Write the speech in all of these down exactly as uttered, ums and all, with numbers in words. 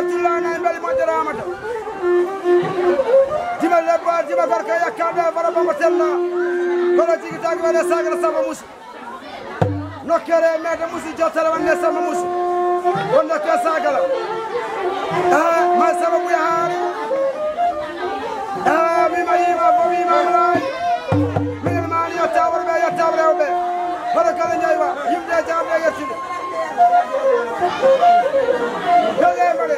Tullana e mbeli moƴƴere Amata. Jima lebba, jima barka yakkaɓe fara baba tella. Kono jigi tagi wala sagala sama musu. Nokkere mede musu jottale wonde sama musu. Wonde ke sagala. Ah, ma sama buya hari. Ah, mi ma yima, bo mi ma rai. Min mani yo tawre be, yo tawre be. Bara kala nyaiwa, yimde jamde yettude. Belle mare.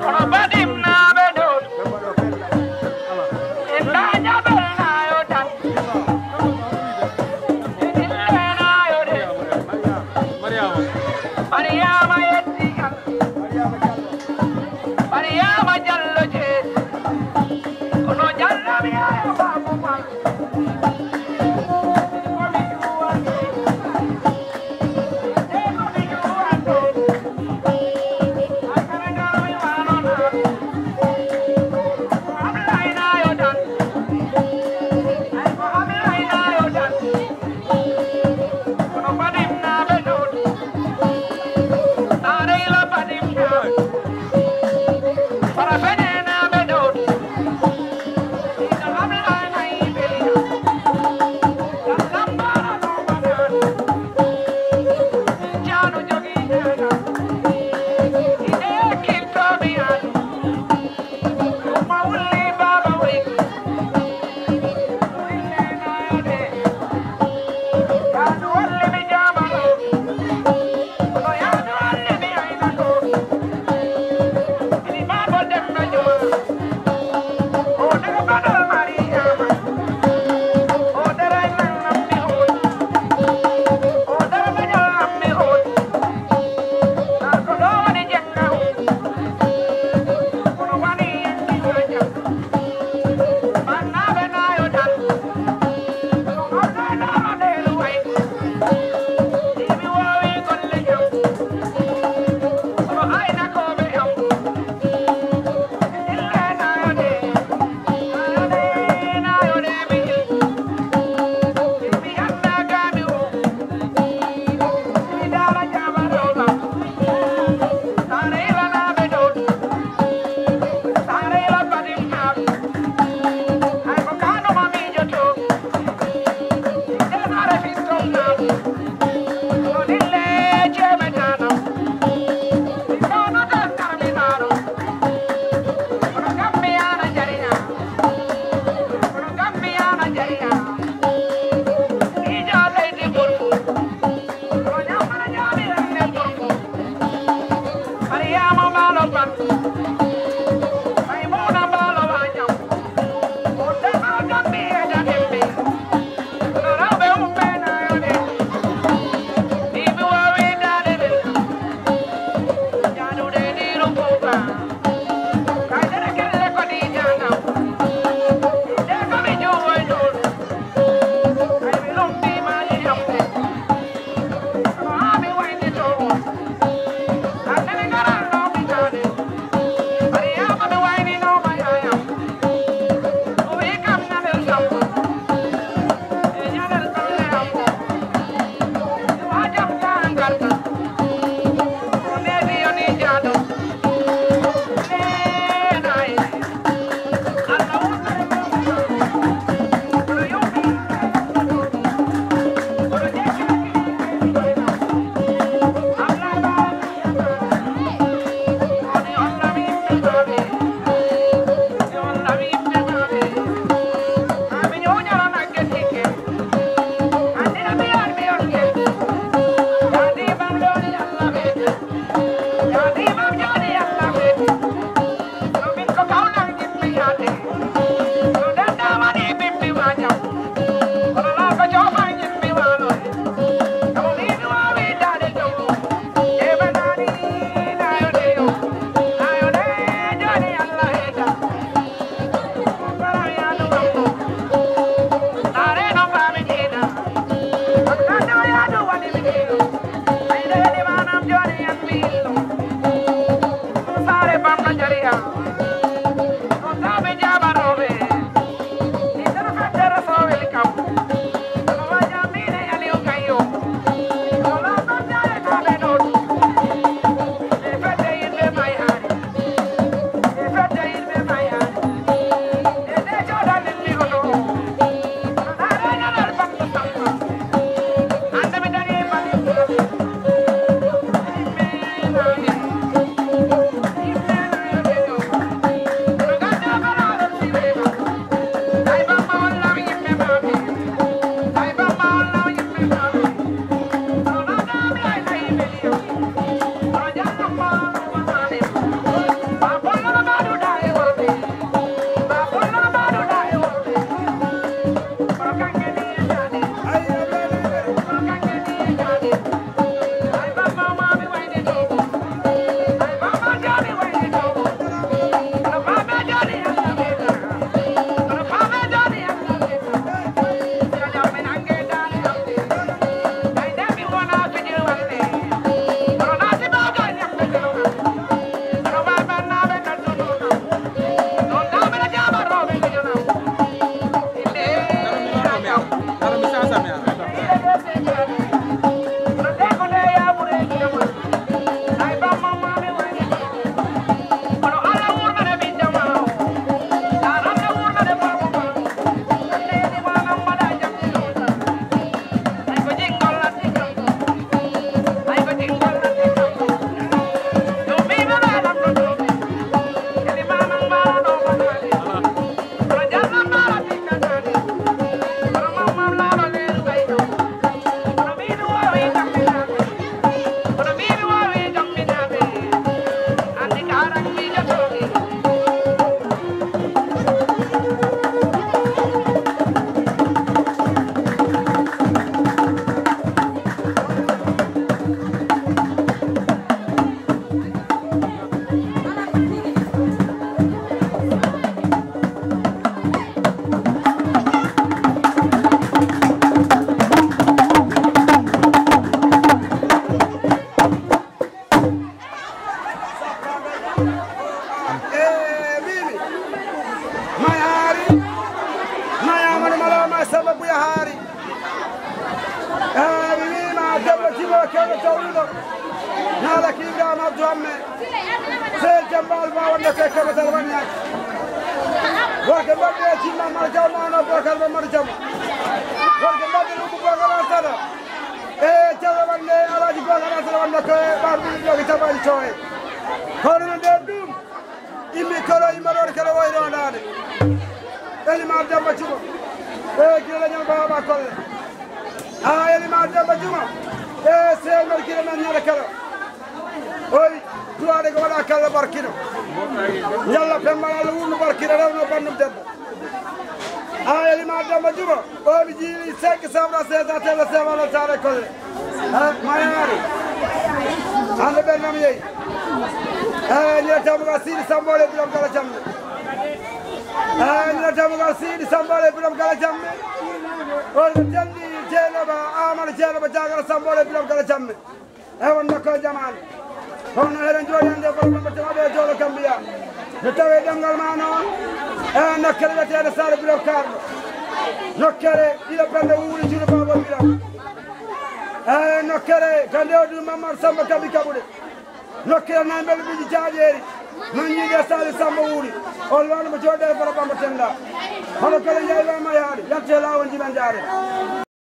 Kono Badimnaaɓe ɗon, en dañaɓel nayo tan. En illenaayo de. Mariama yetti kan. Mariama Jallo Jees. Kono Jallo mi ayo babu man. E wiimi, may haari, may Amadou Malama Samba Buya haari. E mi wiima debbo jibo kewɗo tawnuɗo. Naala ki Ibrahima Abdou Hamme. Sey jambal ma wonde koye kabatal woni heen. Worɓe mbaɗde e Jimma Mara Jaw mawno Bokar Ba Mara Jaw. Worɓe mbaɗde Lugu Bokar Asada. E Jalle wonde Alaaji Bokar Asada wonde koye ɓaar ɗum ɗo ko jaɓaani cowe. Kono noon nde ɗum immi kolo imma ɗoon kala woyno naane. Elimar Demba Cuba. E gila leñol Baba Kolle. A Elimar Demba Juma. E sey men kila men ñande kala. Oy, duwaade ko waɗa kala barkino. Yalla pemmal Allah wurno barkino rewno bandum debbo. A Elimar Demba Juma. O mi jiili cinq sabra sesa tella sewala tare kolle. Ha, mayari. Hande ɓen nam yehi. E ñande tamugal Sidi Sambole bilam kala jamde. E ñande tamugal Sidi Sambole bilam kala jamde. On ko tendi Jeynaba, Amadou Jeynaba Jagara Sambole bilam kala jamde. E won nokka jamaane. Kono eɗen jooɗi hannde e Farba Mbatte waɗe e Jowlo Gambiya. Nde tawee ɗemngal ma noon, e nokkere wiyeteende Saare Biram Kaarɗo. Nokkere ila pelle wuuri juuɗe Baaba Biram. E nokkere ka ndewdi Mamadou Samba Kabi Kaɓuɗe. Nokkere nayi mbele ɓiɗi jaaƴeeri. Noon ñiiƴe Saali Samba wuuri. On loono mo jooɗe e Farba Mbatte nda. Hono kala njaay ma yaade. Yatte laawol jiɓa njaare.